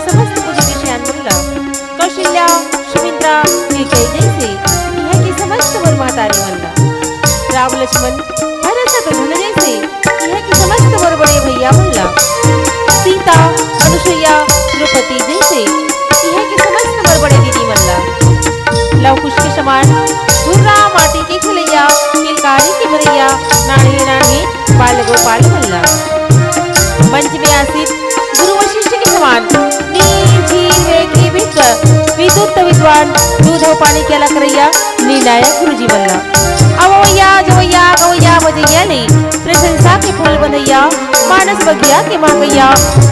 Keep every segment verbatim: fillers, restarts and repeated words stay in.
समस्त पूज्य विषयान मन ला, कौशल्या, सुमित्रा, कैकेयी जैसे इहाँ के समस्त मोर महतारी मन ला, राम लक्ष्मण, भरत शत्रुघ्न जैसे इहाँ के समस्त मोर बड़े भैया मन ला, सीता, अनुसुईया, द्रौपदी जैसे इहाँ के समस्त मोर बड़े दीदी मन ला, लव कुश के समान धुर्रा माटी के खेलैया, किलकारी के भरैया, नान्हे नान्हे बाल गोपाल मन ला। मंच में आसीन गुरु वशिष्ठ के समान नीर झीर वेद के विद्त, विद्वत विद्वान, दूध अउ पानी के अलख करइया निर्णायक गुरु जी मन ला। अवइया, जवइया, गवइया, बजइया ले प्रशंसा के फूल बंधइया, मानस बगिया के महकइया,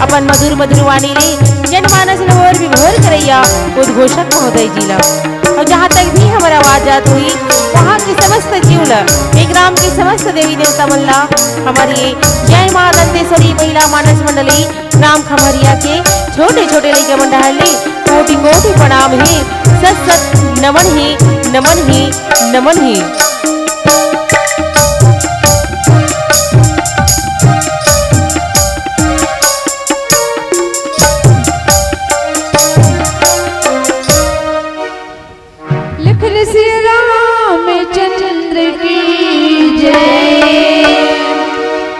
अपन मधुर मधुर वाणी ले जनमानस ल होर विभोर करइया उद्घोषक महोदय जी ला। अउ जहाँ तक भी हमर आवाज जात होही, वहाँ के समस्त जीव ला, ए ग्राम के समस्त देवी देवता मन ला, हमर ये जय माँ दंतेश्वरी महिला मानस मंडली ग्राम खम्हरिया के छोटे छोटे लइका मन डहार ले कोटि कोटि प्रणाम हे, सत सत नमन हे, नमन हे, नमन हे। लखन सिया रामचंद्र की जय।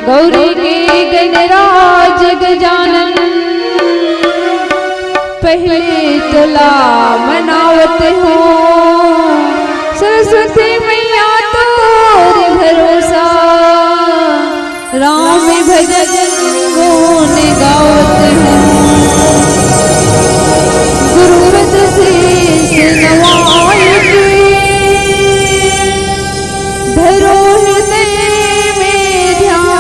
गौरी के गणराज गजानन, पहले तोला मनावत हों। सरस्वती मैया तोर भरोसा, राम भजन गुण गावत हों। गुरुपद शीश नवाय के, धरो हृदय में ध्यान।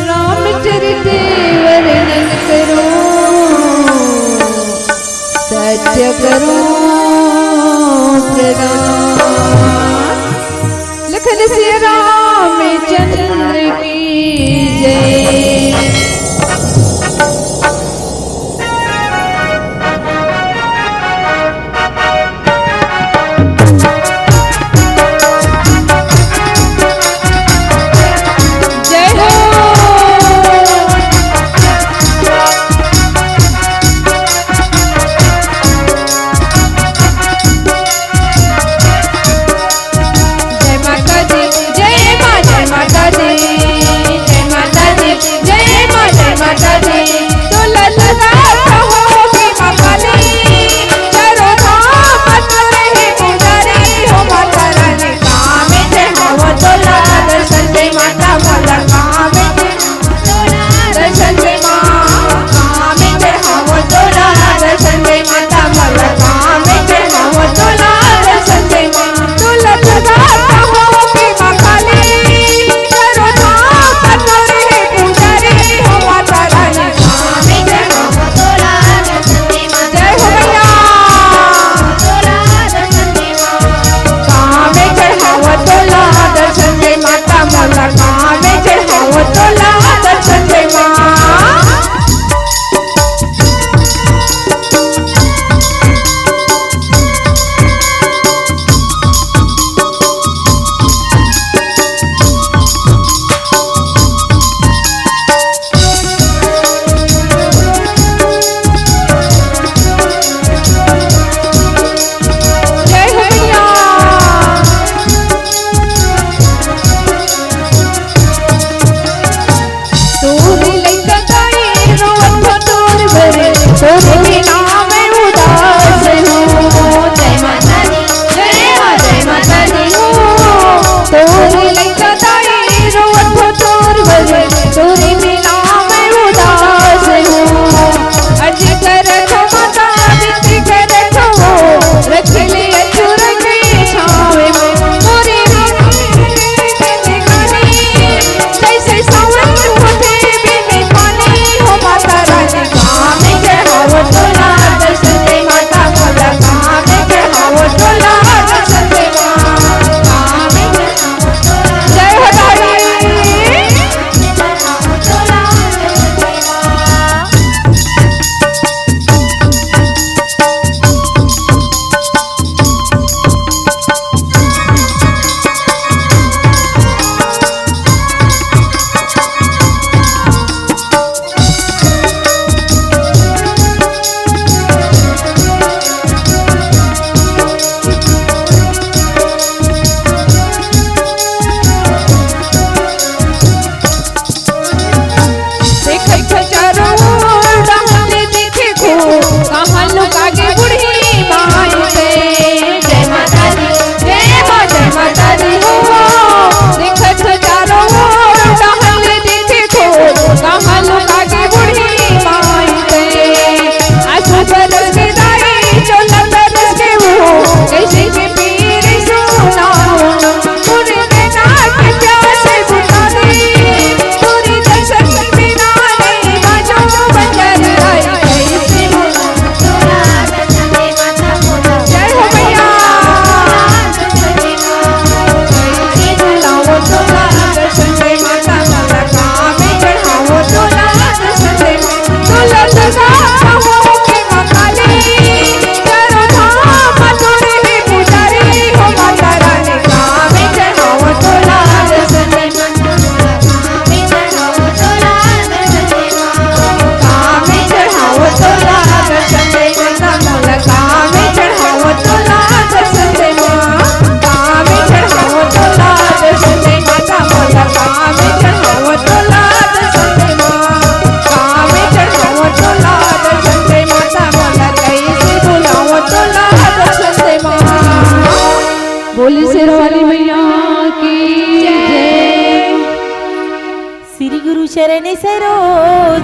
रामचरित वर्णन करो, सत्य करो प्रदान। लखन सिया रामचंद्र की जय। जय हो। जय माता दी, जय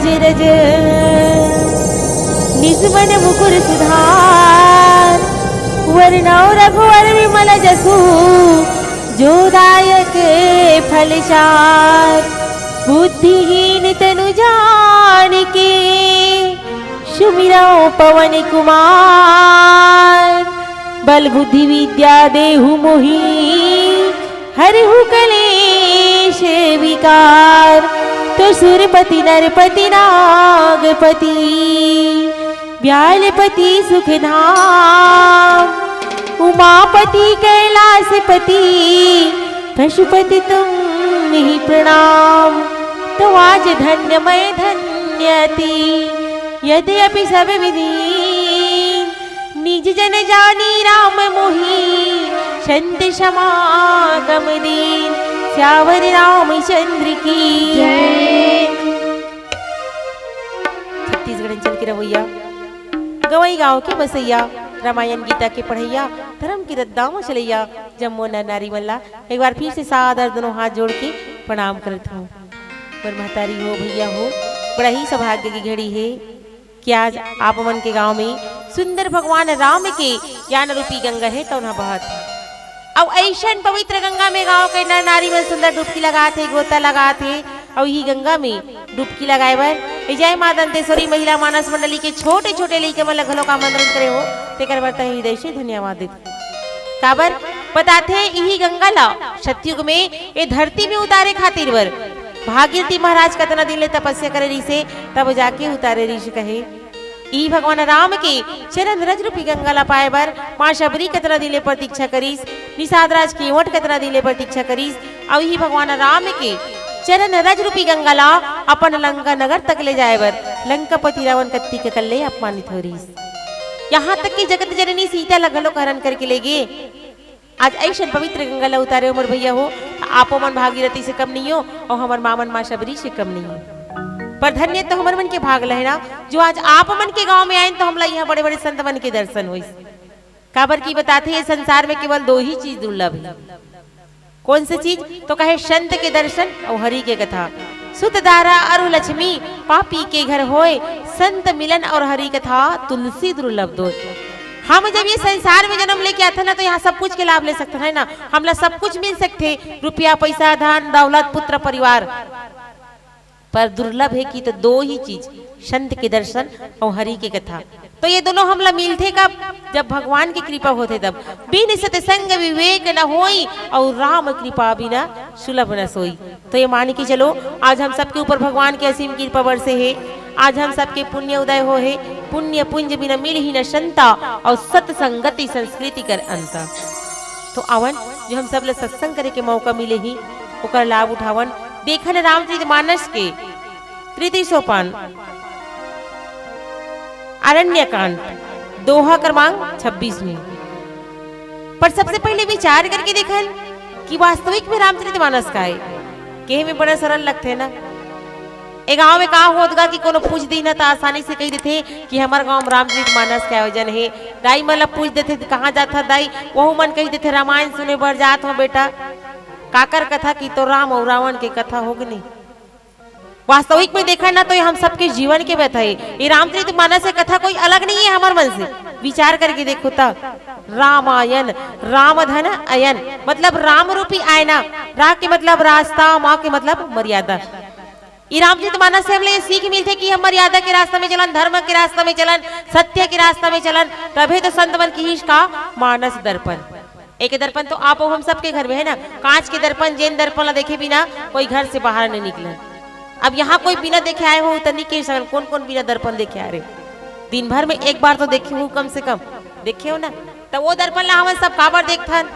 रज निज मन मुकुर सुधार। वरनौ रघुवर विमल जसु, जो दायक फल चार। बुद्धिहीन तनु जानिके, सुमिरौ पवन कुमार। बल बुद्धि विद्या देहु मोहि, हरहु कलेश विकार। तो सुरपति नरपति नागपति, ब्यालपति सुखधाम। उमापति कैलासपति, पशुपति तुम्हि प्रणाम। तो आज धन्य मैं धन्य अति, यद्यपि सब विधि निज जन जानी राम मोहि, संत समागम दीन। सियावर रामचंद्र की जय। छत्तीसगढ़ अंचल के रवैया, गंवई गांव के बसैया, रामायण गीता के पढ़ैया, धर्म के रद्दा म चलैया, जम्मो नर नारी मन ला एक बार फिर से सादर दोनों हाथ जोड़ के प्रणाम करत हूँ। मोर महतारी हो, भैया हो, बड़ा ही सौभाग्य की घड़ी है कि आज आप मन के गांव में सुंदर भगवान राम के ज्ञान रूपी गंगा है, तौन ह बहत है। अउ अइसन पवित्र गंगा में गांव के नर नारी मन सुंदर डुबकी लगात हे, गोता लगात हे, अउ इही गंगा में डुबकी लगाए बर ए जय मां दंतेश्वरी महिला मानस मंडली के छोटे-छोटे लइका मन ल घलोक आमंत्रण करे हो, तेकर बर तहे हृदय से धन्यवाद देथे। काबर बताथे, इही गंगा ल सतयुग में ए धरती में उतारे खातिर बर भागीरथी महाराज कतना दिन ले तपस्या करे रिहिसे, तब जाके उतारे रिहिसे कहे। ई भगवान राम के चरण रज रूपी गंगा ला पाए बर माँ शबरी कतना दिन ले प्रतीक्षा करिस, निषाद राज केवट कतना दिन ले प्रतीक्षा करिस, अउ इही भगवान राम के चरण रज रूपी गंगा ला अपन लंका नगर तक ले जाए बर लंकापति रावण कत्ती के कल्ले अपमानित हो रिस। यहाँ तक कि जगत जननी सीता ला घलो हरण करके ले गे। आज अइसन पवित्र गंगा ला उतारे हो मोर भैया हो, त आपो मन भागीरथी से कम नहीं हो अउ हमर माँ मन माँ शबरी से कम नहीं हो। पर धन्य तो हमर मन के भाग लहे ना, जो आज आप मन के गांव में आइन तो हमला यहाँ बड़े-बड़े संत मन के दर्शन होइस। काबर की बताथे, ये संसार में केवल दो ही चीज दुर्लभ है। कौन सी चीज? तो कहे संत के दर्शन अउ हरि के कथा। सुत दारा अरु लक्ष्मी पापी के घर होय, संत मिलन अउ हरि कथा तुलसी दुर्लभ दोय। हम जब ये संसार में जन्म लेके आथन ना, तो यहाँ सब कुछ के लाभ ले सकथन, है ना? हमला सब कुछ मिल सकथे, रुपया, पैसा, धन, दौलत, पुत्र, परिवार। पर दुर्लभ है कि तो दो ही चीज, संत के दर्शन अउ हरि के कथा। तो ये दोनों हमला मिलथे कब? जब भगवान की कृपा होथे तब। बिन सत्संग विवेक न होई, अउ राम कृपा बिना सुलभ न सोई। तो ये मान के चलो, आज हम सबके ऊपर भगवान की असीम कृपा बरसे हे। आज हम सबके पुण्य उदय हो हे, पुण्य पुंज बिना मिलही न संता, अउ सत्संगति संस्कृति कर अंता। तो आवन, जो हम सब ला सत्संग करे के मौका मिले ही, ओकर लाभ उठावन। देखन रामचरित मानस के तृतीय सोपान, अरण्यकांड, दोहा क्रमांक छब्बीस में। पर सबसे पहले विचार करके देखन कि वास्तविक में रामचरित मानस का है। कहे में बड़ा सरल लगथे ना। ए गांव में का होत गा कि कोनो पूछ दी ना, त आसानी से कहि देथे कि हमर गांव में रामचरित मानस के आयोजन हे। दाई मन ला पूछ देथे, "कहाँ जात ह दाई?" वहू मन कहि देथे, "रामायण सुने बर जात हो बेटा।" काकर कथा? कि तो राम अउ रावण के कथा होगे नहीं। वास्तविक में देखा ना, तो ये हम सबके जीवन के व्यथा हे। ये रामचरित मानस के कथा कोई अलग नहीं है हमर मन से। विचार करके देखो त, रामायण, राम धन अयन, मतलब राम रूपी आयना। रा के मतलब रास्ता, मा के मतलब मर्यादा। ई रामचरित मानस से हमला ये सीख मिलथे कि हम मर्यादा के रास्ता में चलन, धर्म के रास्ता में चलन, सत्य के रास्ता में चलन, तभे तो संत मन किहिस का मानस दर्पण। एक दर्पण तो आप अउ हम सबके घर में है ना, कांच के दर्पण, जेन दर्पण ला देखे बिना कोई घर से बाहर नहीं निकले। अब यहाँ कोई बिना देखे आए हो, उतनी के संग कौन कौन बिना दर्पण देखे आ रहे? दिन भर में एक बार तो देखे हो कम से कम, देखे हो ना? त वो दर्पण ला हमन सब काबर देखथन?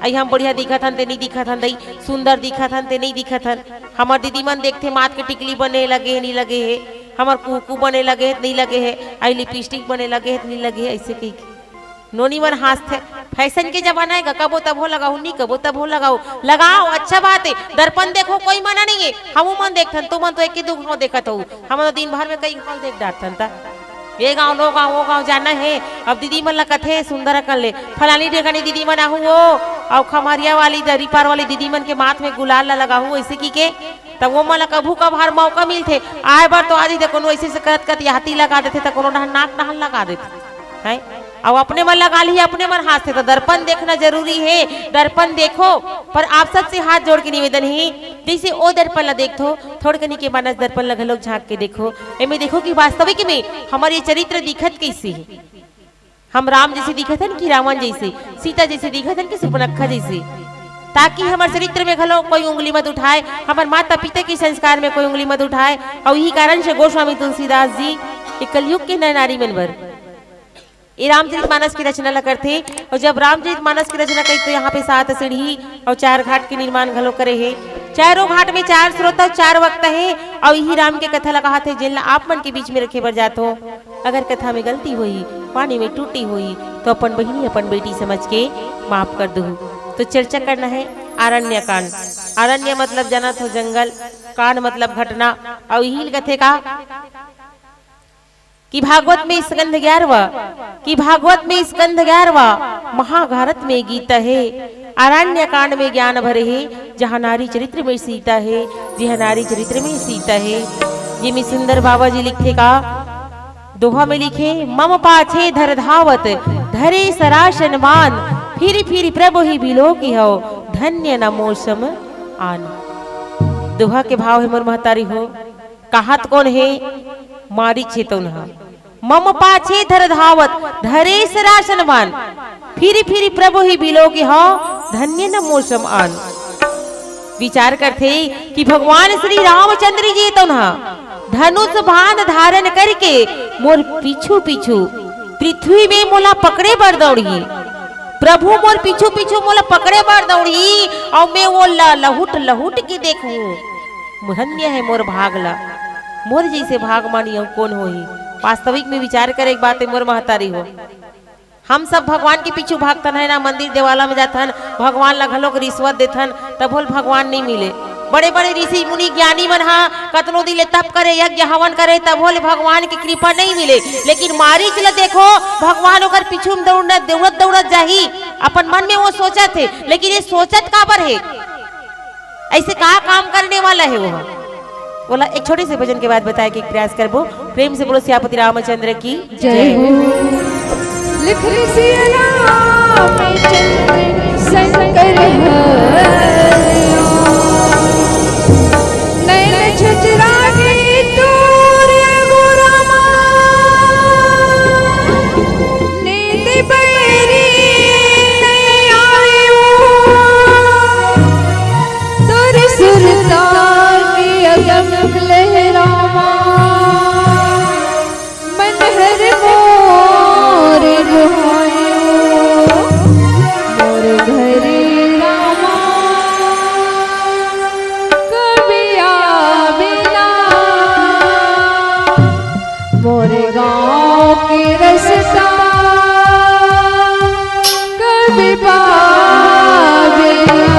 अई हम बढ़िया दिखत हन ते नहीं दिखत हन, दई सुंदर दिखत हन ते नहीं दिखत हन। हमर दीदी मन देखथे, माथ के टिकली बने लगे हे, नहीं लगे हे, हमर कुकू बने लगे हे, नहीं लगे हे, अई लिपस्टिक बने लगे हे, नहीं लगे हे, ऐसे कही के। नोनी मन हाँसथे, फैशन के जमाना हे गा, कबो तभो लगाओ, नहीं कबो तभो लगाओ, लगाओ, अच्छा बात हे, दर्पण देखो, कोई मना नहीं हे, हमू मन देखथन, तुमन तो एक ही दू घाव देखत हो, हमन तो दिन भर में कई घाव देख डारथन ता। ये गांव, नो गांव, वो गांव जाना हे। अब दीदी मन ला कथे सुंदर अकन ले, "फलानी ढेकानी दीदी मन आहू हो, अउ खमरिया वाली, दरीपार वाली दीदी मन के माथ में गुलाल ला लगाहू," ऐसे की के। त वो मन ला कभू कभार मौका मिलथे, आए बर तो आ जथे, कोनो ऐसे से करत करत याती लगा देथे, त कोनो डहर नाक डहर लगा देथे, हैं? अउ अपने मन लगा लिही, अपने मन हाँसथे। त दर्पण देखना जरूरी हे, दर्पण देखो। पर आप सबसे हाथ जोड़ के निवेदन हे, जैसे ओ दर्पण ला देखथो, थोड़ कनी के मानस दर्पण ला घलोक झांक के देखो। एमे देखो कि वास्तविक में हमर ये चरित्र दिखत कैसे हे। हम राम जैसे दिखत हन कि रावण जैसे, सीता जैसे दिखत हन कि सुपनखा जैसे, ताकि हमर चरित्र में घलो कोई उंगली मत उठाए, हमर माता पिता के संस्कार में कोई उंगली मत उठाए। अउ यही कारण से गोस्वामी तुलसीदास जी ये कलयुग के नर नारी मन बर ये रामचरित मानस की रचना ला करथे। अउ जब रामचरित मानस की रचना करी तो यहाँ पे सात सीढ़ी अउ चार घाट के निर्माण घलो करे हे। चारों घाट में चार स्रोत अउ चार वक्ता हे। अउ यही राम के कथा ला कहाथे, जेन ला आप मन के बीच में रखे बर जात हो। अगर कथा में गलती होही, वाणी में त्रुटि होही, तो अपन बहिनी, अपन बेटी समझ के माफ कर दुहू। तो चर्चा करना है आरण्य कांड। आरण्य मतलब जानत हो जंगल, कांड मतलब घटना। अउ यही कथे का कि भागवत में स्कंध ग्यारहवा, कि भागवत में स्कंध ग्यारहवा, महाभारत में गीता हे, आरण्य कांड में ज्ञान भरे हे, जहाँ नारी चरित्र में सीता हे, जहाँ नारी चरित्र में सीता हे। ये में सुंदर बाबा जी लिखथे का, दोहा में लिखे, "मम पाछे धर धावत, धरे सरासन मान, फिर फिर प्रभु ही बिलोकिहौ, धन्य न मो सम आन।" दोहा के भाव हे मोर महतारी हो, काहत कोन हे? मारीच हे तउन ह। "मम पाछे धर धावत, धरे सरासन मान, फिर फिर प्रभु ही बिलोकिहौ, धन्य न मो सम आन।" विचार करथे कि भगवान श्री रामचंद्र जी तउन ह धनुष बाण धारण करके मोर पीछू पीछू पृथ्वी में मोला पकड़े बर दौड़ही। प्रभु मोर पीछू पीछू मोला पकड़े बर दौड़ही, अउ मैं वो ल-, लहुट लहुट के देखहूं। धन्य है मोर भाग ला, मोर जैसे भाग मानी अउ कोन होही। वास्तविक में विचार करे के बात है मोर महतारी हो। हम सब भगवान के पीछू भागथन है ना, मंदिर देवाला में जाथन, भगवान ला घलोक रिश्वत देथन, तभो ले भगवान नहीं मिले। बड़े बड़े ऋषि मुनि ज्ञानी मन हा कतनो दिन ले तप करे, यज्ञ हवन करे, तभो ले भगवान की कृपा नहीं मिले। लेकिन मारीच ला देखो, भगवान ओकर पीछू में दौड़ना, दौड़त दौड़त जाही। अपन मन में वो सोचत हे, लेकिन ये सोचत काबर हे? ऐसे का काम करने वाला है वो? बोला, एक छोटे से भजन के बाद बताए के प्रयास करबो। प्रेम से बोलो सियापति रामचंद्र की जय हो। लिख रे सिया राम चंद्र शंकर हरिओम। नैन छचरा के तोर गोरामा, नींद बैरी नहीं आवे ओ। तोर सुरता की अगम लहरावा, मन हर मोर मोहायो, मोर घर रामा कभी आवे ना, मोर गाँव के रस्ता कभी पावे ना।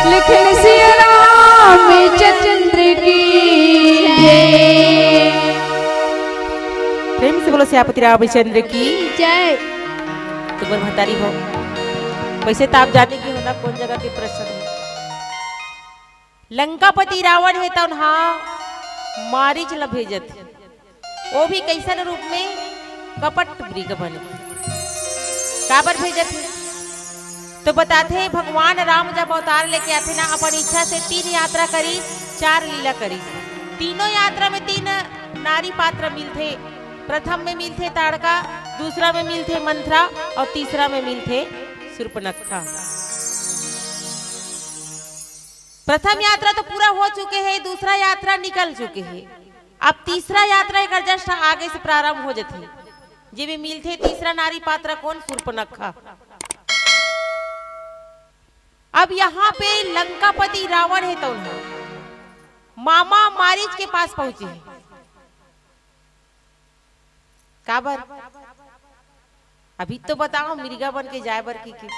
लिखन सिया रामचंद्र की जय। प्रेम से बोलो सियापति रामचंद्र की जय। तो बर महतारी हो, वैसे तो आप जाने की हो ना कौन जगह के प्रश्न है। लंकापति रावण हे तौन हा मारीच ल भेजत हे। वो भी कैसन रूप में? कपट मृग बन के। काबर भेजत हे? तो बताथे भगवान राम जब अवतार लेके आथे ना, अपन इच्छा से तीन यात्रा करी, चार लीला करी। तीनों यात्रा में तीन नारी पात्र मिलथे। प्रथम में मिलथे ताड़का, दूसरा में मिलथे मंथरा और तीसरा में मिलथे शूर्पणखा। प्रथम यात्रा तो पूरा हो चुके हे, दूसरा यात्रा निकल चुके हे। अब तीसरा यात्रा एकर just आगे से प्रारंभ हो जथे। जेमे मिलथे तीसरा नारी पात्र कोन? शूर्पणखा। अब यहाँ पे लंकापति रावण हे तौन हा मामा मारीच के पास पहुंचे हे। काबर? अभी तो बताओ, मृगा बन के जाए बर की, की?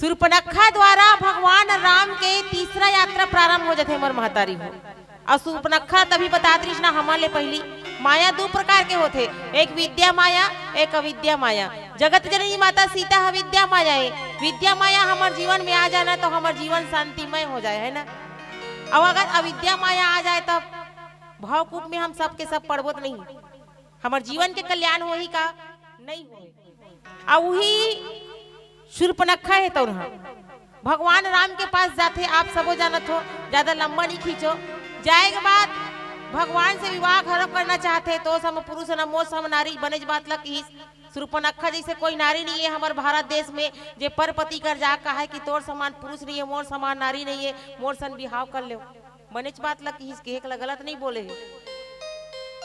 शूर्पणखा द्वारा भगवान राम के तीसरा यात्रा प्रारंभ हो जाथे, मोर महतारी हो। अउ शूर्पणखा तभी बतात रहिस ना हमन ले पहिली, माया दू प्रकार के होथे, एक विद्या माया, एक अविद्या माया। जगत जननी माता सीता ह विद्या माया हे। विद्या माया हमर जीवन में आ जाए ना तो हमर जीवन शांतिमय हो जाए, है ना? अउ अगर अविद्या माया आ जाए तब भावकूप में हम सब के सब पड़बो त नहीं, हमर जीवन के कल्याण होही का? नहीं होही। अउ उही शूर्पणखा हे तौन हा भगवान राम के पास जाथे। आप सबो जानत हो, ज्यादा लंबा नहीं खींचो। जाए के बाद भगवान से विवाह घलो करना चाहथे, तोर सम पुरुष ना, मोर सम नारी, बनेच बात ला किहिस। शूर्पणखा जैसे कोई नारी नहीं है हमर भारत देश में, जे पर पति कर जा कहे कि तोर समान पुरुष नहीं है, मोर समान नारी नहीं है, मोर सन बिहाव कर लेव। बनेच बात ला किहिस, केहे ला गलत नहीं बोले हे।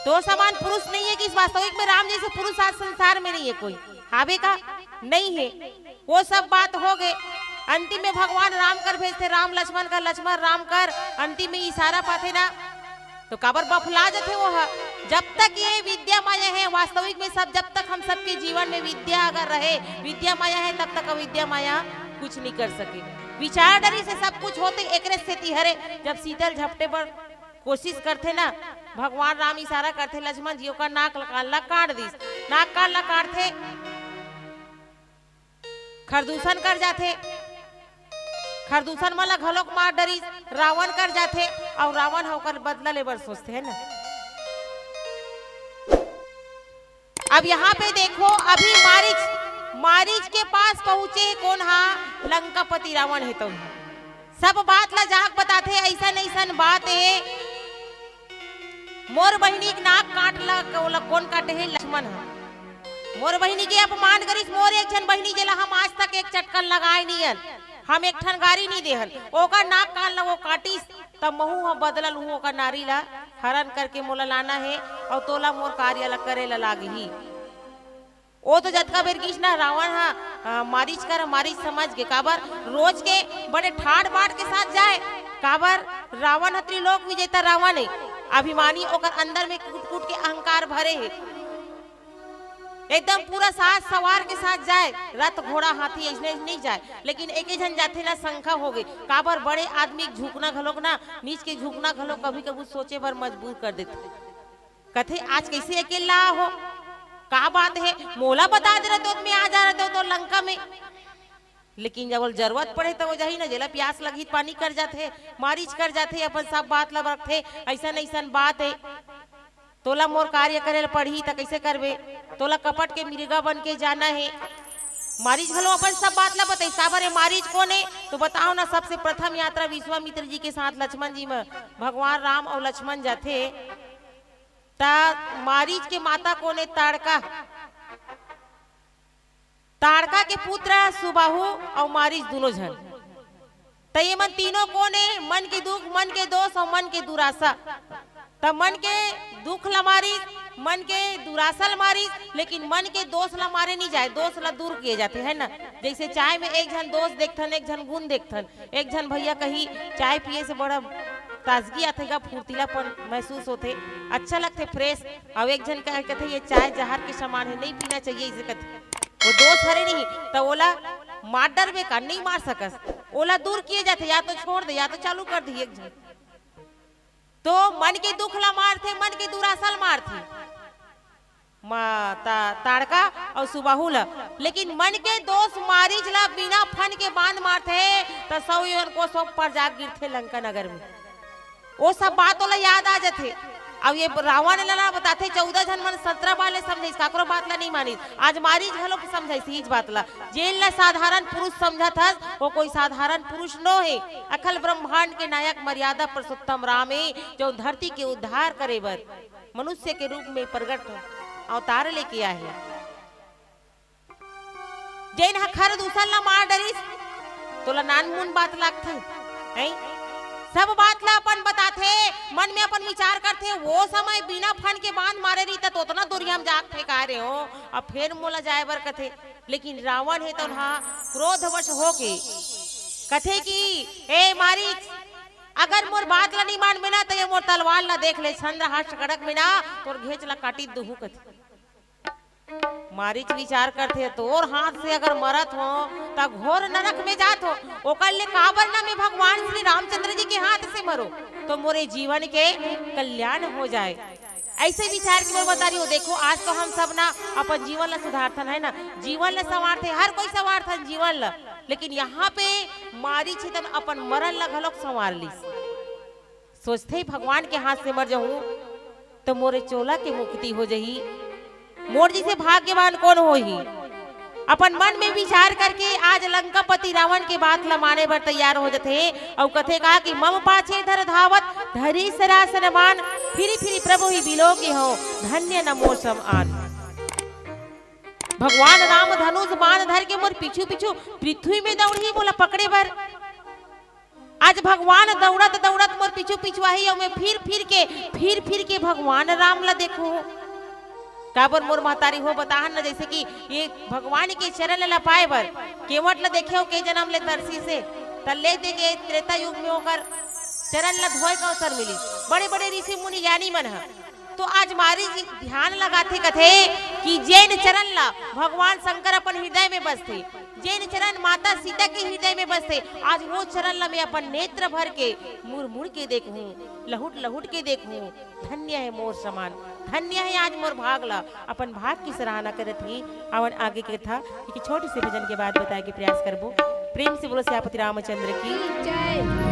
तोर समान पुरुष नहीं है कि इस वास्तविक में राम जैसे पुरुष आज संसार में नहीं है कोई। हावे का? नहीं है। वो सब बात हो गए। अंतिम में भगवान राम कर भेजथे, राम लक्ष्मण कर, लक्ष्मण राम कर। अंतिम में इशारा पाथे ना, तो काबर बफला जथे वो ह। जब तक ये विद्या माया है, वास्तविक में सब, जब तक हम सबके जीवन में विद्या अगर रहे, विद्या माया है, तब तक अविद्या माया कुछ नहीं कर सके। विचार डरी से सब कुछ होथे, एकरे सेती हरे। जब सीता ल झपटे बर कोशिश करथे ना, भगवान राम इशारा करथे, लक्ष्मण जी ओकर नाक ल, कान ला काट दिस। नाक कान ला काटथे, खरदूषण कर जाथे, खरदूषण मन ला घलोक मार डरिस, रावण कर जाथे, अउ रावण ह ओकर बदला लेबर सोचथे, है ना। अब यहाँ पे देखो, अभी मारीच, मारीच के पास पहुंचे हे कोन हा? लंकापति रावण हे। तो सब बात ला जाके बताथे, ऐसन ऐसन बात हे। मोर बहिनी के नाक काट ला, ओला कोन काटे हे? लक्ष्मण ह। मोर बहिनी के अपमान करिस, मोर एक झन बहिनी, जेला हम आज तक एक चटकन लगाए नी हन, हम एक ठन गारी नी देहन, ओकर नाक कान ला वो काटिस, तब महू ह बदला लूहूं, ओकर नारी ला हरण करके मोला लाना हे, अउ तोला मोर कार्य ला करे ला लागही। ओ तो जतका बेर गिस ना रावण ह, अ, मारीच कर, मारीच समझ गे। काबर? रोज के बड़े ठाट बाट के साथ जाए। काबर? रावण ह त्रिलोक विजेता रावण हे, अभिमानी, ओकर अंदर में कूट कूट के अहंकार भरे हे। एकदम पूरा साज सवार के साथ जाए, रथ घोड़ा हाथी अइसने नहीं जाए, लेकिन एके झन जाथे ना, शंका हो गे। काबर? बड़े आदमी के झुकना घलोक ना, नीच के झुकना घलोक कभी कभी सोचे बर मजबूर कर देथे। कथे, "आज कैसे अकेला हो? का बात है? मोला बता दे रहते हो, मैं आ जा रहते हो तो लंका में।" लेकिन जब जरूरत पड़े तो वो जाही ना, जेला प्यास लगही त पानी कर जाथे, मारीच कर जाथे, अपन सब बात ला रखथे, "ऐसन ऐसन बात है, तोला मोर कार्य करे ल पड़ही त कैसे करबे? तोला कपट के मृगा बन के जाना है।" मारीच घलो अपन सब बात ला बताई, "काबर है, मारीच कोन है?" तो बताओ ना, सबसे प्रथम यात्रा विश्वामित्र जी के साथ लक्ष्मण जी में भगवान राम अउ लक्ष्मण जाथे। त मारीच के माता कोन ए? ताड़का। ताड़का के पुत्र सुबाहु अउ मारीच दुनों झन। त ये मन तीनों कोन ए? मन के दुख, मन के दोष अउ मन के दुरासा। त मन के दुख ला मारिस, मन के दुरासा ला मारिस, लेकिन मन के दोष ला मारे नहीं जाए, दोष ला दूर किए जाथे, है ना? जैसे चाय में एक झन दोष देखथन, एक झन गुण देखथन, एक झन भैया कही, "चाय पिए से बड़ा ताजगी आथे गा, फुर्तीलापन महसूस होथे, अच्छा लगथे, fresh।" अउ एक झन कहे, कथे, "ये चाय जहर के समान है, नहीं पीना चाहिए," इसे कथे। वो दोष हरे नहीं, त ओला मार डरबे का, नहीं मार सकस। ओला दूर किए जाथे, या तो छोड़ दे, या तो चालू कर दे एक झन। तो मन के दुख ला मारथे, मन के दुरासा ल मारथे। मा-, ता-, ताड़का अउ सुबाहु ल। लेकिन मन के दोष मारीच ला बिना फन के बांध मारथे, त सौ योजन कोस ऊपर जाके गिरथे लंका नगर में। वो सब बात ओला याद आ जाथे। अब ये रावण ला ना बताथे, चौदह झन मन सत्रह बार ले समझाइस, काकरो बात ला नहीं मानिस। आज मारीच घलो समझाइस इस बात ला। जेन ला साधारण पुरुष समझत हस, वो कोई साधारण पुरुष नो हे। अखिल ब्रह्मांड के नायक मर्यादा पुरुषोत्तम राम हे, जो धरती के उद्धार करे बर मनुष्य के रूप में प्रगट अवतार लेके आए हे। जेन ह खरदूषण ला मार डरिस, तोला नानमुन बात लागथे, हैं? सब बात ला अपन बताथे, मन में अपन विचार करथे, वो समय बिना फन के बांध मारे रही, त ओतना दूरिया में जाके फेंकाए रहे हो, अब फेर मोला जाए बर कथे। लेकिन रावण हे तउन हा क्रोधवश होके कथे कि, "ए मारीच, अगर मोर बात ला नहीं मानबे ना, त ये मोर तलवार ला देख ले, चंद्रहास कड़क में ना तोर घेंच ला काटी दूहूं," कथे। मारीच विचार करथे, "तोर हाथ से अगर मरत हो, त घोर नरक में जात हो, ओकर ले काबर ना मैं भगवान श्री रामचंद्र जी के हाथ से मरो, तो मोरे जीवन के कल्याण हो जाए।" ऐसे विचार के मोर मतारी हो। देखो, आज तो हम सब ना अपन जीवन ला सुधारथन, है ना, जीवन ला संवारथे, हर कोई संवारथन जीवन ला, लेकिन यहाँ पे मारीच हे तउन अपन मरण ला घलोक संवार लिस। सोचथे, "भगवान के हाथ से मर जाहूं, त मोरे चोला के मुक्ति हो जाही। मोर जइसे भाग्यवान कोन होही?" अपन मन में विचार करके आज लंकापति रावण के बात ला माने बर तैयार हो जथे अउ कथे का कि, "मम पाछे धर धावत, धरी सरासन मान, फिरि फिरि प्रभु ही बिलोके हो, धन्य न मोर सम आन।" भगवान राम धनुष बाण धर के मोर पीछू पीछू पृथ्वी में दौड़ही मोला पकड़े बर। आज भगवान दौड़त दौड़त मोर पीछू पीछू आही अउ मैं फिर फिर के, फिर फिर के भगवान राम ला देखूं। काबर मोर महतारी हो बताहन न, जैसे कि ये भगवान के चरण ला पाए बर केवट ला देखे हो के जन्म ले तरसी से, त ले दे के त्रेता युग में ओकर चरण ला धोए का अवसर मिली। बड़े बड़े ऋषि मुनि ज्ञानी मन ह तो आज महाराज जी ध्यान लगाथे, कथे कि जेन चरण ला भगवान शंकर अपन हृदय में बसथे, जेन चरण माता सीता के हृदय में बसथे, आज वो चरण ला मैं अपन नेत्र भर के मुड़ मुड़ के देखहूँ, लहुट लहुट के देखहूँ। धन्य हे मोर समान, धन्य हे आज मोर भाग ला, अपन भाग की सराहना करत ही। आवन आगे के कथा एक छोटे से भजन के बाद बताए के प्रयास करबो। प्रेम से बोलो सियापति रामचंद्र की जय।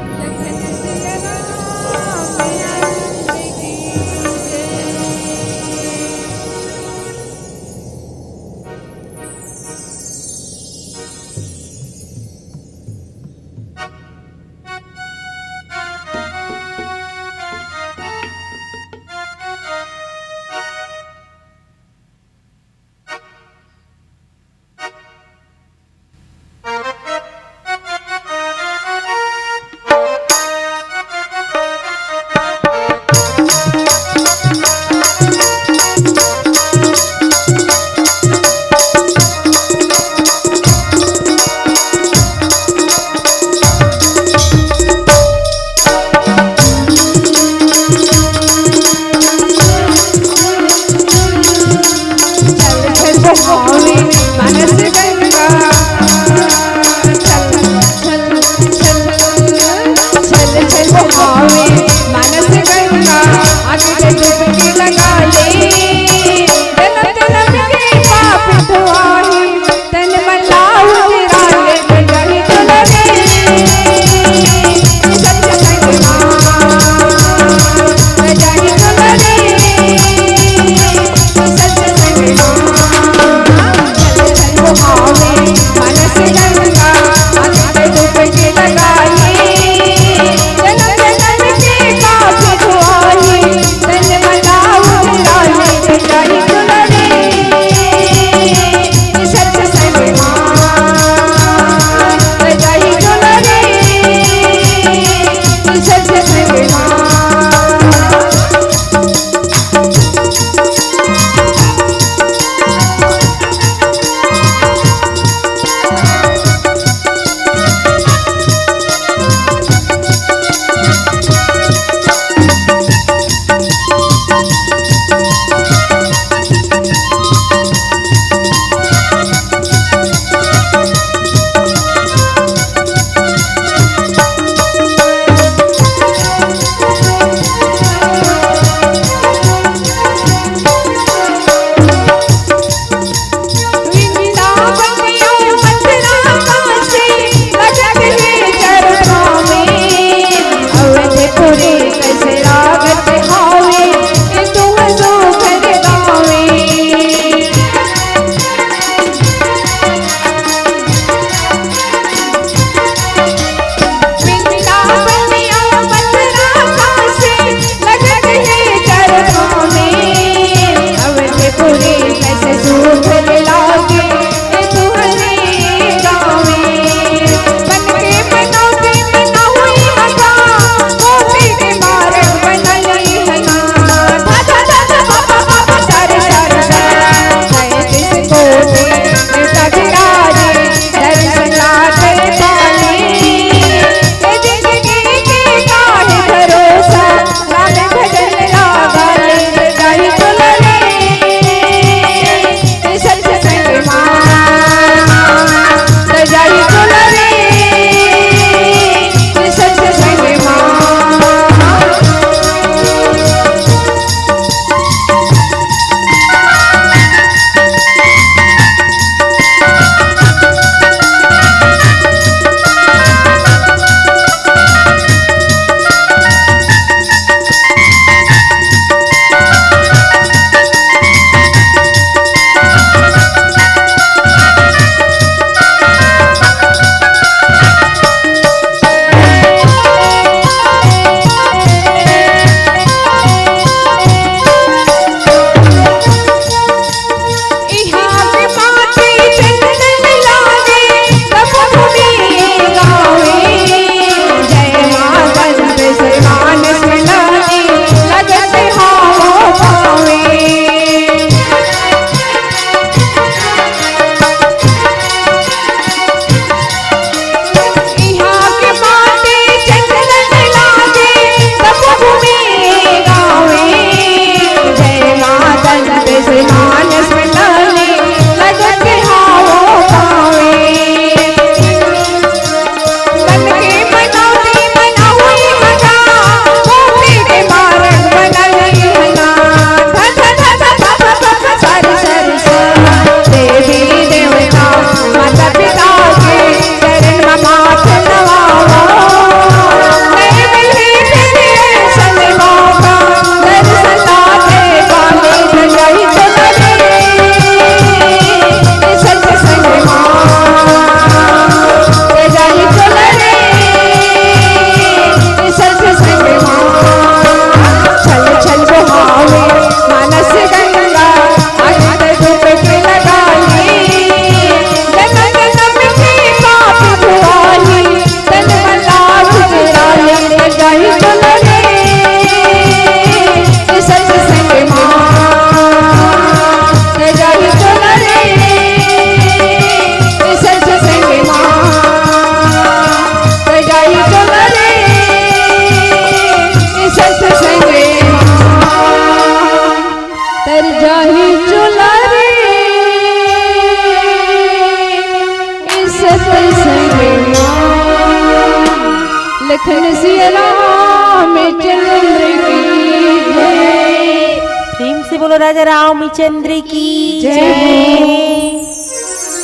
बोलो राजा रामचंद्र की जय। जय।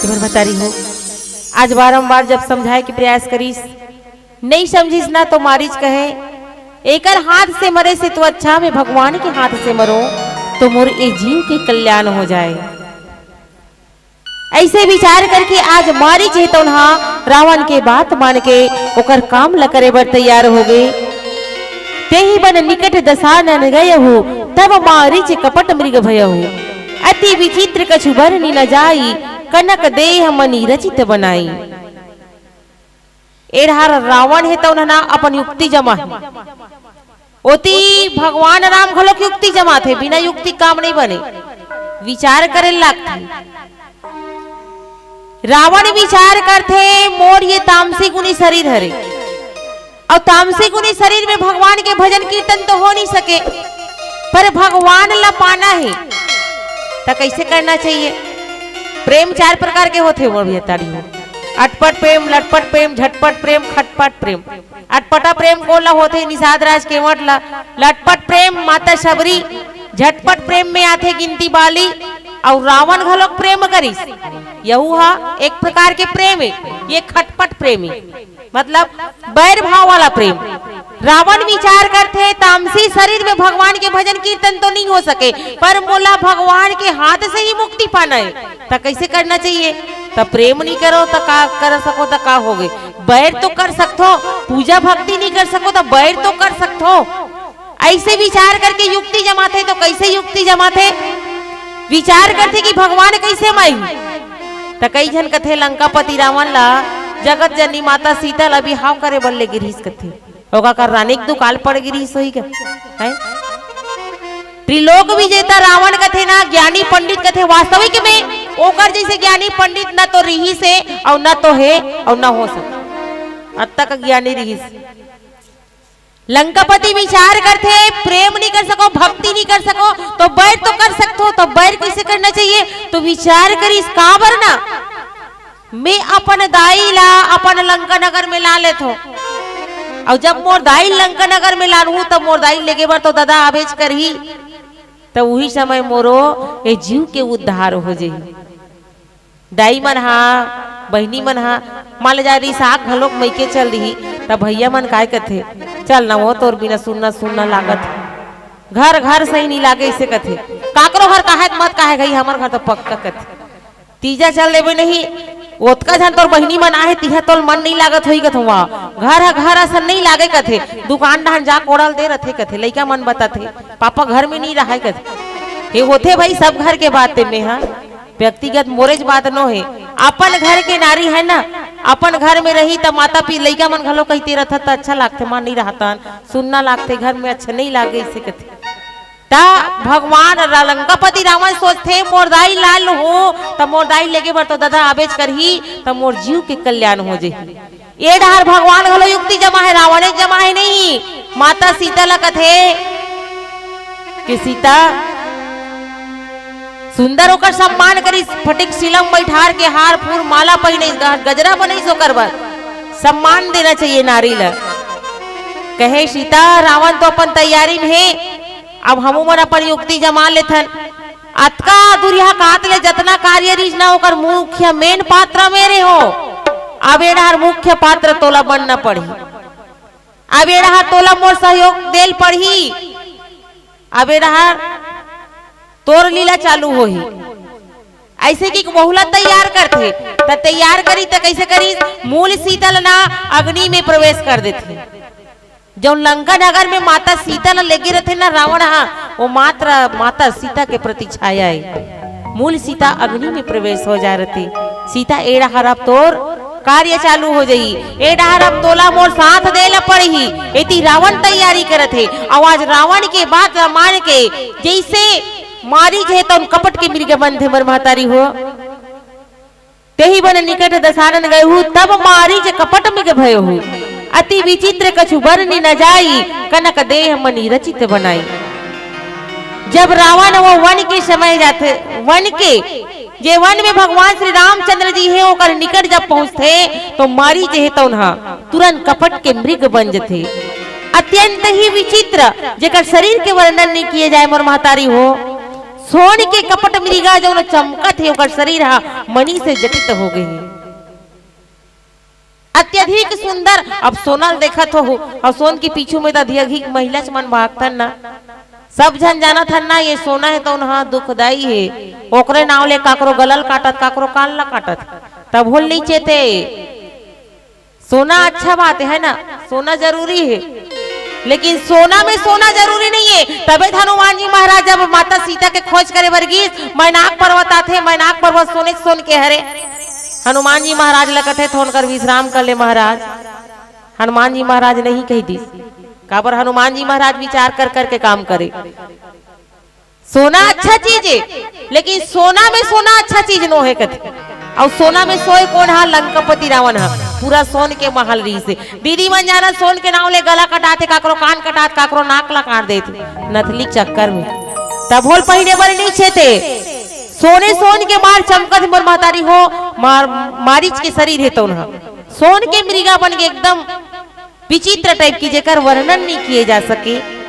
तुम्हर महतारी हो, आज बारंबार जब समझाए के प्रयास करिस, नहीं समझिस ना, तो मारिच कहे, "एकर हाथ से मरे से तो अच्छा मैं भगवान के हाथ से मरो, तो मोर ए जीव के कल्याण हो जाए।" ऐसे विचार करके आज मारिच हे तउन हा रावण के बात मान के ओकर काम ल करे बर तैयार हो गे। तेही बन निकट दसानन गयहु, तब मारिच कपट मृग भयहु। अति विचित्र कछु बरनि न जाई, कनक देह मनि रचित बनाई। ए डहार रावण हे तउन ह ना अपन युक्ति जमा हे। ओती भगवान राम घलोक युक्ति जमाथे, बिना युक्ति काम नहीं बने, विचार करे लागथे। रावण विचार करथे, मोर ये तामसी गुनी शरीर हरे, अउ तामसी गुनी शरीर में भगवान के भजन कीर्तन तो हो नहीं सके, पर भगवान ला पाना हे, त कैसे करना चाहिए? प्रेम चार प्रकार के होथे, वो भी ताड़ी हो। अटपट प्रेम, लटपट प्रेम, झटपट प्रेम, खटपट प्रेम। अटपटा प्रेम कोन ला होथे? निषाद राज केवट ला। लटपट प्रेम माता शबरी, झटपट प्रेम में आथे गिनती बाली, अउ रावण घलोक प्रेम करिस, यहू हा एक प्रकार के प्रेम हे। ये खटपट प्रेम हे, मतलब बैर भाव वाला प्रेम। रावण विचार करथे, तामसी शरीर में भगवान के भजन कीर्तन तो नहीं हो सके, पर मोला भगवान के हाथ से ही मुक्ति पाना हे, त कैसे करना चाहिए? त प्रेम नहीं करो त का कर सको, त का हो गए? बैर तो कर सकथो, पूजा भक्ति नहीं कर सको त बैर तो कर सकथो। ऐसे विचार करके युक्ति जमाथे, तो कैसे युक्ति जमाथे? विचार करथे कि भगवान कैसे माई। त कई झन कथे, लंकापति रावण ला जगत जननी माता सीता ला बिहाव करे बर ले गिरिस कथे। ओका कर रानी के दुकाल पड़ गिरिस होई का? हैं? त्रिलोक विजेता रावण कथे ना, ज्ञानी पंडित कथे, वास्तविक में ओकर जैसे ज्ञानी पंडित न तो रिहिस हे, अउ न तो हे, अउ न हो सके। अतका ज्ञानी रिहिस। लंकापति विचार करथे, प्रेम नहीं कर सको, भक्ति नहीं कर सको, तो बैर तो कर सकथो, तो बैर कैसे करना चाहिए? तो विचार करिस, काबर ना मैं अपन दाई ला अपन लंका नगर में ला लेथो, अउ जब मोर दाई लंका नगर में लानहूं, तब मोर दाई लेगे बर तो ददा आबेच करही, त उही समय मोरो ए जीव के उद्धार हो जही। दाई मन हा, बहिनी मन हा, मान ले जा रिसाख घलोक मइके चल दिही, त भैया मन काय कथे, "चल ना वो, तोर बिना सुन्ना सुन्ना लागत हे।" घर घर सही नी लागे, इसे कथे। काकरो घर काहे त मत काहे गई, हमर घर तो पक्का कथे। तीजा चल देबे नहीं, ओतका झन तोर बहिनी मन आहे, तिहा तोर मन नहीं लागत होई कथे। वहाँ घर ह घर असन नहीं लागे कथे, दुकान डहन जा कोड़ल दे रथे कथे, लइका मन बताथे, "पापा घर में नहीं रहाय" कथे। ये होथे भाई, सब घर के बात हे, में हा व्यक्तिगत मोरेच बात नो हे। अपन घर के नारी है ना, अपन घर में रही त माता पी लइका मन घलो कहिते रथत त अच्छा लागथे, मां नहीं रहतन, सुन्ना लागथे घर में, अच्छा नहीं लागे, इसे कथे। त भगवान रा-, लंकापति रावण सोचथे, "मोर दाई ला लूहूं, त मोर दाई लेगे बर तो ददा आबेच करही, त मोर जीव के कल्याण हो जही।" ए डहार भगवान घलो युक्ति जमा हे, रावण एक जमा हे नहीं। माता सीता ला कथे कि सीता, सुंदर ओकर सम्मान करिस, फटिक सीलम बैठार के हार फूल माला पहिने, ग-, गजरा बनइस ओकर बर। सम्मान देना चाहिए नारी ला। कहे सीता, रावण तो अपन तैयारी में हे, अब हमू मन अपन युक्ति जमा लेथन। अतका दुरिहा कात ले जतना कार्य रिहिस ना, ओकर मुख्य main पात्र मेरे हो। अब ए डहार मुख्य पात्र तोला बनना पड़ही। अब ए डहार तोला मोर सहयोग देल पड़ही। अब ए डहार तोर लीला चालू होही। ऐसे कि बहुला तैयार करथे, त तैयार करी त कैसे करी? मूल सीता ल ना अग्नि में प्रवेश कर देथे। जौन लंका नगर में माता सीता ल लेगे रथे ना रावण हा, वो मात्र माता सीता के प्रति छाया हे। मूल सीता अग्नि में प्रवेश हो जा रथे। सीता ए डहार अब तोर कार्य चालू हो जही, ए डहार अब तोला मोर साथ दे ल पड़ही। एती रावण तैयारी करत हे, अउ आज रावण के बात ल मान के जैसे मारिच हे तौन कपट के मृग बनथे मोर महतारी हो। तेही बन निकट दसानन गयहु, तब मारिच कपट मृग भयहु। अति विचित्र कछु बरनि न जाई, कनक देह मनि रचित बनाई। जब रावण वो वन के समय जाथे, वन के, जे वन में भगवान श्री रामचंद्र जी हे, ओकर निकट जब पहुंचथे, तो मारिच हे तौन हा तुरंत कपट के मृग बन जथे। अत्यंत ही विचित्र, जेकर शरीर के वर्णन नहीं किए जाए, मोर महतारी हो। सोन के कपट मृगा जौन चमकत हे, ओकर शरीर ह मणि से जटित हो गए हे। अत्यधिक सुंदर। अब सोना ल देखत हो, अउ सोन के पीछू में त अधिक महिला मन भागथन ना। सब झन जानत हन ना, ये सोना हे तौन ह दुखदाई हे। ओकरे नाव ले काकरो गला ल काटत, काकरो कान ल काटत, तभो ल नइ चेते। सोना अच्छा बात हे ना, सोना जरूरी हे, लेकिन सोना में सोना जरूरी नहीं है। तबे तो हनुमान जी महाराज जब माता सीता के खोज करे बर गिस, मैनाक पर्वत आथे, मैनाक पर्वत सोने सोन के हरे। हनुमान जी महाराज ल कथे, "थोन कर विश्राम कर ले महाराज।" हनुमान जी महाराज नहीं कहि दिस, काबर हनुमान जी महाराज विचार कर करके काम करे। सोना अच्छा चीज हे, लेकिन सोना में सोना अच्छा चीज नो हे कथे। अउ सोना में सोए कोन हा? लंकापति रावण हा। पूरा सोन के महल रहिस हे। दीदी मन जाना, सोन के नाव ले गला कटाथे, काकरो कान कटात, काकरो नाक ला काट देथे, नथली चक्कर में। तभो ल पहिरे बर नइ चेते। सोने सोन के मार चमकत मोर महतारी हो, मार, मारीच के शरीर हे तौन हा। सोन के मृगा बन के एकदम विचित्र टाइप की, जेकर वर्णन नहीं किए जा सके।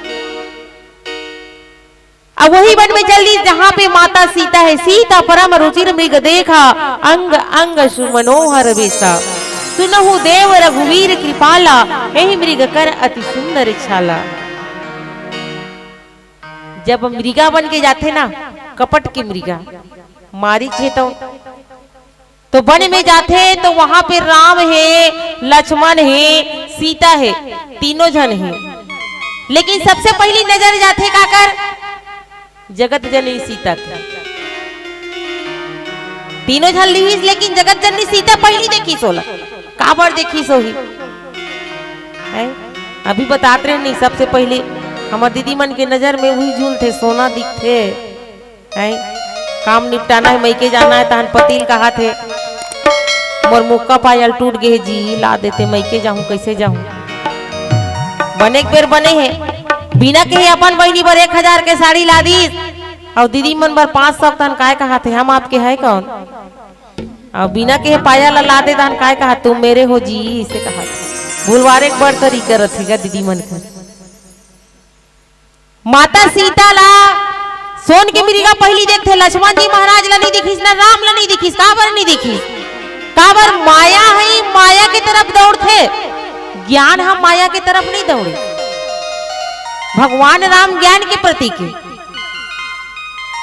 अब वही वन में चल दी जहाँ पे माता सीता है। सीता परम रुचिर मृग देखा, अंग अंग सुमनोहर वेशा। सुनहु देव रघुवीर कृपाला, यही मृग कर अति सुंदर छाला। जब मृगा बन के जाथे ना, कपट के मृगा, मारीच हे तो तो वन में जाथे तो वहां पे राम हे, लक्ष्मण हे, सीता हे, तीनों झन हे। लेकिन सबसे पहली नजर जाथे काकर? जगत जननी सीता के। तीनों झन लिहिस, लेकिन जगत जननी सीता पहली देखिस ओला। काबर देखिस होही? हैं? अभी बतात रहे नहीं, सबसे पहली हमर दीदी मन के नजर में वही झूलथे, सोना दिखथे। हैं? काम निपटाना है, मइके जाना है, तहन पति ल कहाथे, "मोर मुक्का पायल टूट गे हे जी, ला देते, मइके जाहूं, कैसे जाहूं?" बने एक बेर बने हे, बिना कहे अपन बहिनी बर एक हजार के साड़ी ला दीस, अउ दीदी मन बर पाँच सौ, तहन काय कहाथे, "हम आपके है कौन?" अउ बिना कहे पायल ला दे, तहन काय कहा, "तुम मेरे हो जी," इसे कहा। भुलवारे के बड़ तरीका रथे गा दीदी मन के। माता सीता ला सोन के मृगा पहिली देखथे, लक्ष्मण जी महाराज ला नहीं दिखिस, ना राम ला नहीं दिखिस। काबर नहीं दिखिस? काबर माया है, माया के तरफ दौड़थे। ज्ञान ह माया के तरफ नहीं दौड़े। भगवान राम ज्ञान के प्रतीक हे,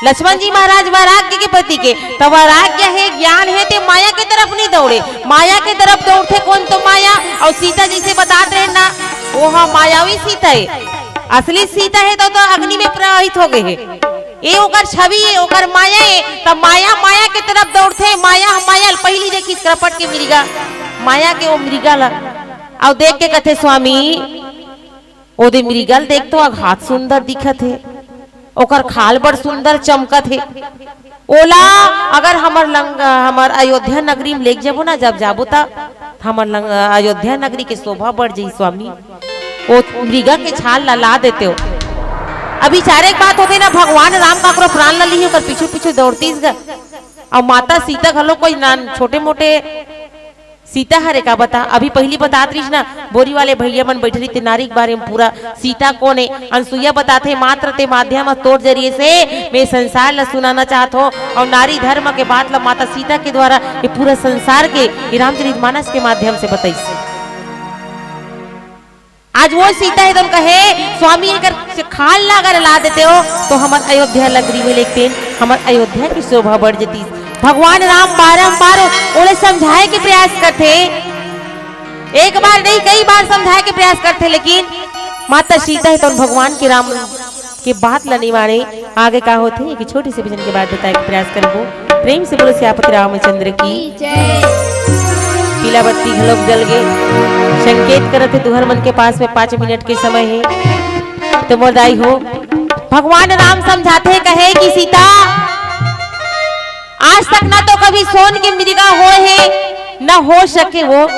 लक्ष्मण जी महाराज वैराग्य के प्रतीक हे। त वैराग्य हे, ज्ञान हे, ते माया के तरफ नहीं दौड़े। माया के तरफ दौड़थे कोन तो माया। अउ सीता जैसे बतात रहे ना, वो ह मायावी सीता हे। असली सीता हे तो, तो अग्नि में प्रवाहित हो गए हे। ए ओकर छवि हे, ओकर माया हे। त माया, माया के तरफ दौड़थे। माया, माया ल पहिली देखिस कपट के मृगा, माया के वो मृगा ला। अउ देख के कथे, "स्वामी, ओदे मृगा ल देख तो अघात सुंदर दिखत हे, ओकर खाल बड़ सुंदर चमकत हे। ओला अगर हमर लंग-, हमर अयोध्या नगरी में लेग जबो ना, जब जाबो त हमर लंग-, अयोध्या नगरी के शोभा बढ़ जाई स्वामी। ओ मृगा के छाल ला, ला देते हो।" अभी चारे एक बात होथे ना, भगवान राम काकरो प्राण ला लिही, ओकर पीछू पीछू दौड़तीस गा। अउ माता सीता घलो कोई नान छोटे मोटे सीता हरे का बता, अभी पहिली बतात रहिस ना, बोरी वाले भैया मन बइठे रहिथे, नारी के बारे में पूरा सीता कोन हे, अनसुईया बताथे, "मात्र ते माध्यम तोर जरिए से मैं संसार ला सुनाना चाहत हों।" अउ नारी धर्म के बात ला माता सीता के द्वारा ये पूरा संसार के, ये रामचरित मानस के माध्यम से बताइस। आज वो सीता हे तो कहे, "स्वामी, एकर खाल ला अगर ला देते हो, तो हमर अयोध्या नगरी में लेकिन हमर अयोध्या की शोभा बढ़ जतीस।" भगवान राम बारंबार ओला समझाए के प्रयास करथे, एक बार नहीं, कई बार समझाए के प्रयास करथे, लेकिन माता सीता हे तो भगवान के राम के बात ला नहीं माने। आगे का होथे, एक छोटी सी भजन के बाद बताए के प्रयास करबो। प्रेम से बोलो सियापति रामचंद्र की। जय। पीला बत्ती घलोक जल गे, संकेत करत हे तुहर मन के पास में पाँच मिनट के समय हे। तो मोर दाई हो, भगवान राम समझाथे, कहे कि सीता, आज तक ना तो कभी सोन के मृगा होए हे, ना हो सके वो।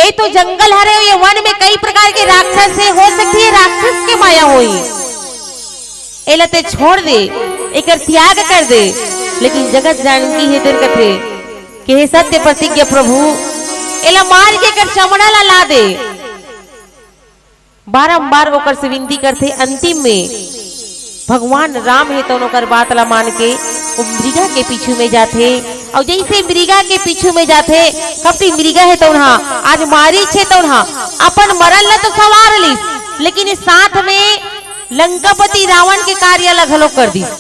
ए तो जंगल हरे, ये वन में कई प्रकार के राक्षस हे, हो सकथे राक्षस के माया होही। एला ते छोड़ दे, एकर त्याग कर दे। लेकिन जगत जानकी हे तेन कथे कि हे सत्य प्रतिज्ञा प्रभु, एला मार के एकर चमड़ा ला ला दे। बारंबार ओकर से विनती करथे। अंतिम में भगवान राम हे तउन ओकर बात ला मान के वो मृगा के पीछू में जाथे। अउ जइसे मृगा के पीछू में जाथे, कपटी मृगा हे तउन हा, आज मारीच हे तउन हा, अपन मरन ला तो संवार लिस, लेकिन साथ में लंकापति रावण के कार्य ला घलो कर दिस।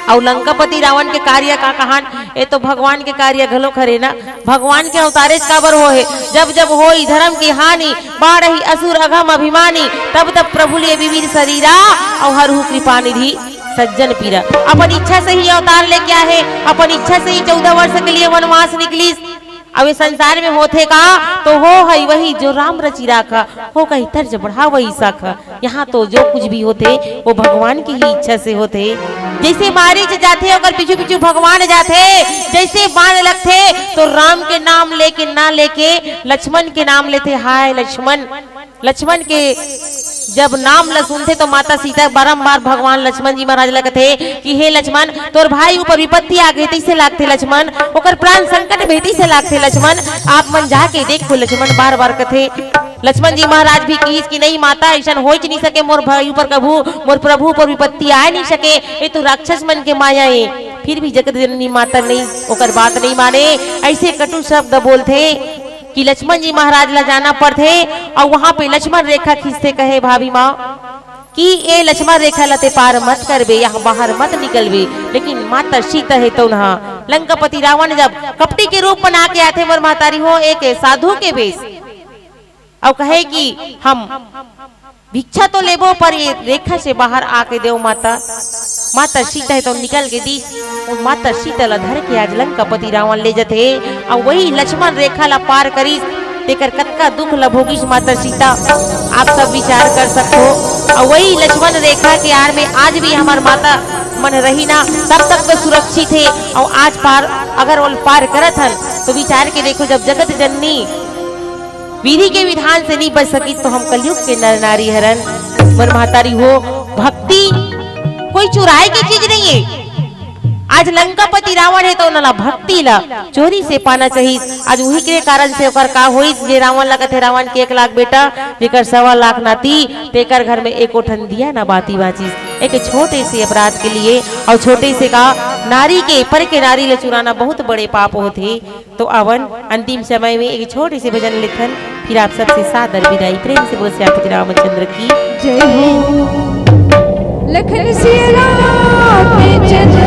अउ लंकापति रावण के कार्य का कहान, ए तो भगवान के कार्य घलो हरे ना। भगवान के अवतारेच काबर होहे, जब जब होई धर्म के हानि, बाढ़ही असुर अघम अभिमानी, तब तब प्रभु लिए विविध शरीरा, अउ हरहु कृपा निधि सज्जन पीरा। अपन इच्छा से ही अवतार लेके आहे, अपन इच्छा से ही चौदह वर्ष के लिए वनवास निकलिस। अब ये संसार में होथे का, तो हो है वही जो राम रचि राखा, हो कही तर्ज बढ़ा वही साखा। यहाँ तो जो कुछ भी होथे, वो भगवान की ही इच्छा से होथे। जइसे मारीच जाथे, ओकर पीछू पीछू भगवान जाथे, जइसे बाण लगथे, तो राम के नाम लेके ना लेके लक्ष्मण के नाम लेथे, हाय लक्ष्मण। लक्ष्मण के जब नाम ल सुनथे, तो माता सीता बारंबार भगवान लक्ष्मण जी महाराज ल कथे कि हे लक्ष्मण, तोर भाई ऊपर विपत्ति आ गे, तइसे लागथे लक्ष्मण, ओकर प्राण संकट में, तइसे लागथे लक्ष्मण, आप मन जाके देखो लक्ष्मण, बार बार कथे। लक्ष्मण जी महाराज भी किहिस कि नहीं माता, अइसन होइच नहीं सके, मोर भाई ऊपर कभू, मोर प्रभु ऊपर विपत्ति आए नहीं सके, ये तो राक्षस मन के माया हे। फिर भी जगत जननी माता नहीं, ओकर बात नहीं माने, अइसे कटु शब्द बोलथे कि लक्ष्मण जी महाराज ला जाना पड़थे। अउ वहां पे लक्ष्मण रेखा खींचथे, कहे भाभी माँ कि ए लक्ष्मण रेखा ला ते पार मत करबे, यहाँ बाहर मत निकलबे। लेकिन माता सीता हे तउन हा, लंकापति रावण जब कपटी के रूप बना के आथे, मोर महतारी हो, एक साधु के बेस, अउ कहे कि हम भिक्षा तो लेबो, पर ये रेखा से बाहर आके देव माता। माता सीता हे तउन निकल के दिस, वो माता सीता ला धर के आज लंकापति रावण ले जथे। अउ वही लक्ष्मण रेखा ला पार करिस, तेकर कतका दुख ला भोगिस माता सीता, आप सब विचार कर सकथो। अउ वही लक्ष्मण रेखा के आड़ में आज भी हमर माता मन रही ना, तब तक तो सुरक्षित हे। अउ आज पार, अगर ओल पार करत हन, तो विचार के देखो, जब जगत जननी विधि के विधान से नहीं बच सकिस, तो हम कलयुग के नर नारी हरन। मोर महतारी हो, भक्ति कोई चुराए के चीज नहीं हे। आज लंकापति रावण हे, तो ओनला भक्ति ला चोरी से पाना चाहिस। आज उही के कारण से ओकर का होइस, जे रावण ला कथे, रावण के एक लाख बेटा, जेकर सवा लाख नाती, तेकर घर में एको ठन दिया ना बाती बाचिस। एक छोटे से अपराध के लिए, अउ छोटे से का, नारी के, पर के नारी ला चुराना बहुत बड़े पाप होथे। तो आवन, अंतिम समय में एक छोटे से भजन लेथन, फिर आप सबसे सादर विदाई। प्रेम से बोल सियापति रामचंद्र की जय हो। लखन सिया रामचंद्र